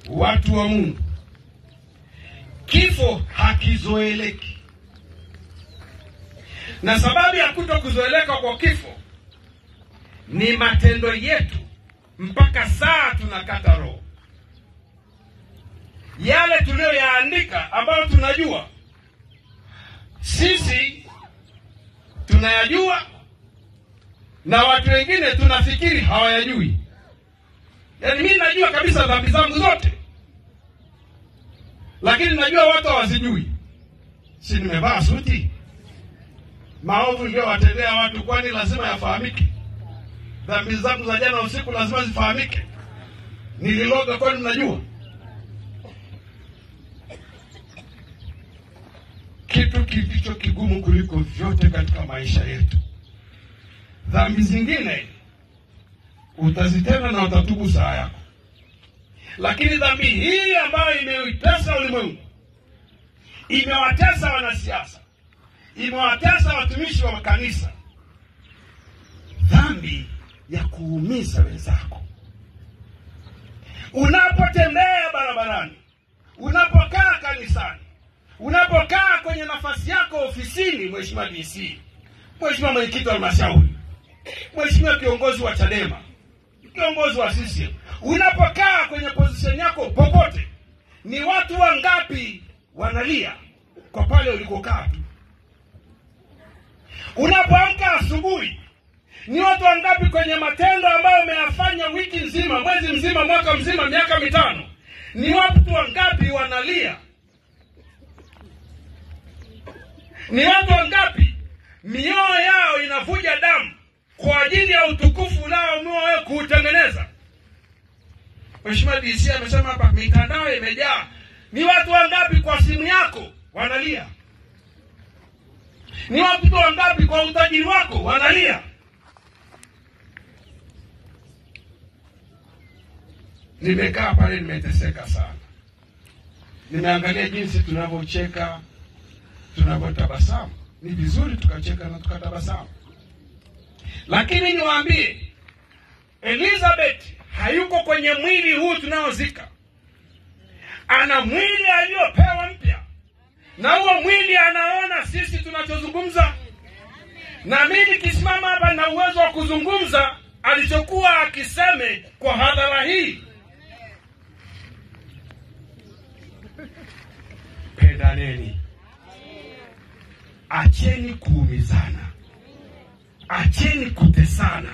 Watu wa Mungu, kifo hakizoeleki. Na sababu ya kutokuzoeleka kwa kifo ni matendo yetu mpaka saa tunakata roho. Yale tuliyoyaandika ambayo tunajua sisi tunayajua na watu wengine tunafikiri hawayajui. Yaani mimi najua kabisa dhambi zangu zote, lakini najua watu hawazijui. Si nimevaa suti? Maovu ndio watendea watu, kwani lazima yafahamike? Dhambi zangu za jana usiku lazima zifahamike? Nililoga, kwani mnajua? Kitu kilicho kigumu kuliko vyote katika maisha yetu, dhambi zingine utazitenda na utatubu saa yako, lakini dhambi hii ambayo imeutesa ulimwengu, imewatesa wanasiasa, imewatesa watumishi wa makanisa, dhambi ya kuumiza wenzako. Unapotembea barabarani, unapokaa kanisani, unapokaa kwenye nafasi yako ofisini, Mheshimiwa DC, Mheshimiwa mwenyekiti wa halmashauri, Mheshimiwa kiongozi wa Chadema, kiongozi wa CCM, unapokaa kwenye position yako popote, ni watu wangapi wanalia kwa pale ulikokaa tu? Unapoamka asubuhi, ni watu wangapi kwenye matendo ambayo umeyafanya wiki nzima, mwezi mzima, mwaka mzima, miaka mitano, ni watu wangapi wanalia? Ni watu wangapi mioyo yao inavuja damu kwa ajili ya utukufu unaoamua wewe kuutengeneza? Mheshimiwa DC amesema hapa mitandao imejaa. Ni watu wangapi kwa simu yako wanalia? Ni watu wangapi kwa utajiri wako wanalia? Nimekaa pale nimeteseka sana. Nimeangalia jinsi tunavyocheka, tunavyotabasamu. Ni vizuri tukacheka na tukatabasamu. Lakini niwaambie, Elizabeth hayuko kwenye mwili huu tunaozika. Ana mwili aliyopewa mpya. Na huo mwili anaona sisi tunachozungumza. Na mimi nikisimama hapa na uwezo wa kuzungumza alichokuwa akiseme kwa hadhara hii. Pendaneni. Acheni kuumizana. Acheni kutesana.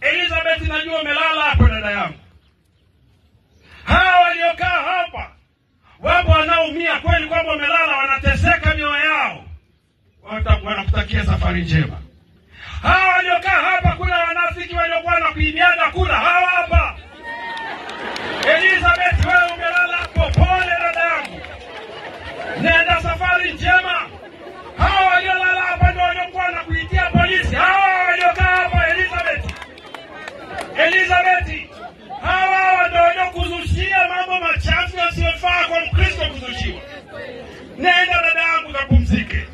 Elizabeth, najua umelala hapo dada yangu. Hawa waliokaa hapa wapo wanaumia kweli kwamba wamelala, wanateseka mioyo yao. Wanakutakia safari njema. Hawa waliokaa hapa, kuna wanafiki waliokuwa na kuibiana kula, hawa hapa. Elizabeth, wewe umelala hapo, pole dada yangu. Nenda safari njema. Hawa waliolala hapa ndio waliokuwa na kuitia polisi. Hawa waliokaa hapa, Elizabeth. Elizabeth, hawa ndio waliokuzushia mambo machafu yasiyofaa kwa Mkristo kuzushiwa. Nenda dada yangu kapumzike.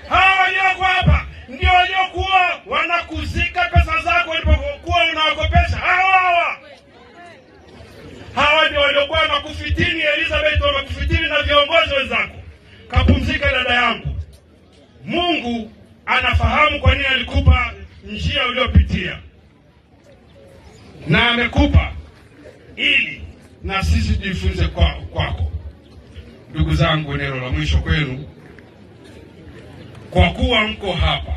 Hawa walioko hapa ndio waliokuwa wanakuzika pesa zako ulipokuwa unawakopesha. Hawa hawa ndio waliokuwa wanakufitini Elizabeth, wamekufitini na viongozi wenzako. Kapumzika dada yangu. Mungu anafahamu kwa nini alikupa njia uliyopitia, na amekupa ili na sisi tujifunze kwako. Ndugu zangu, neno la mwisho kwenu, kwa kuwa mko hapa,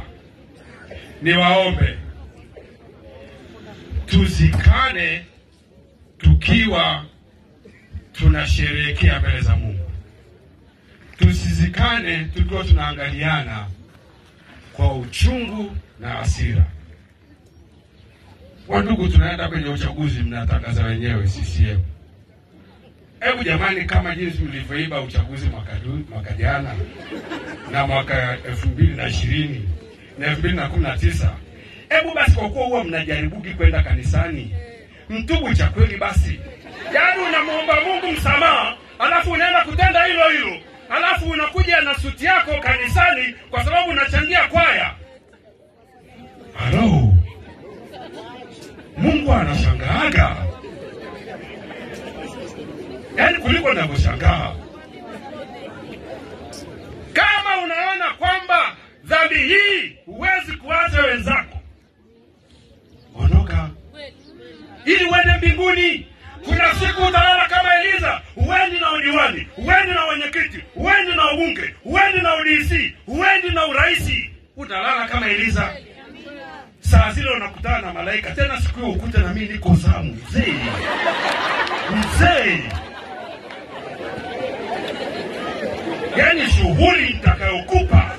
niwaombe tuzikane tukiwa tunasherehekea mbele za Mungu. Tusizikane tukiwa tunaangaliana kwa uchungu na hasira. Wandugu, tunaenda kwenye uchaguzi, mnatangaza wenyewe CCM. Hebu jamani, kama jinsi mlivyoiba uchaguzi mwaka jana na mwaka 2020 na 2019, hebu basi, kwa kuwa huwa mnajaribuki kwenda kanisani, mtubu cha kweli basi. Yaani unamuomba Mungu msamaha, alafu unaenda kutenda hilo hilo, alafu unakuja na suti yako kanisani kwa sababu unachangia kwaya. Halo, Mungu anashangaaga. kuliko ninavyoshangaa. Kama unaona kwamba dhambi hii huwezi kuacha wenzako, ondoka ili uende mbinguni. Kuna siku utalala kama Eliza, huendi na udiwani, huendi na wenyekiti, huendi na ubunge, huendi na UDC, huendi na uraisi. Utalala kama Eliza. Saa zile unakutana na malaika. Tena siku hiyo ukute na mimi niko zamu, mzee. Mzee. Yaani shughuli nitakayokupa.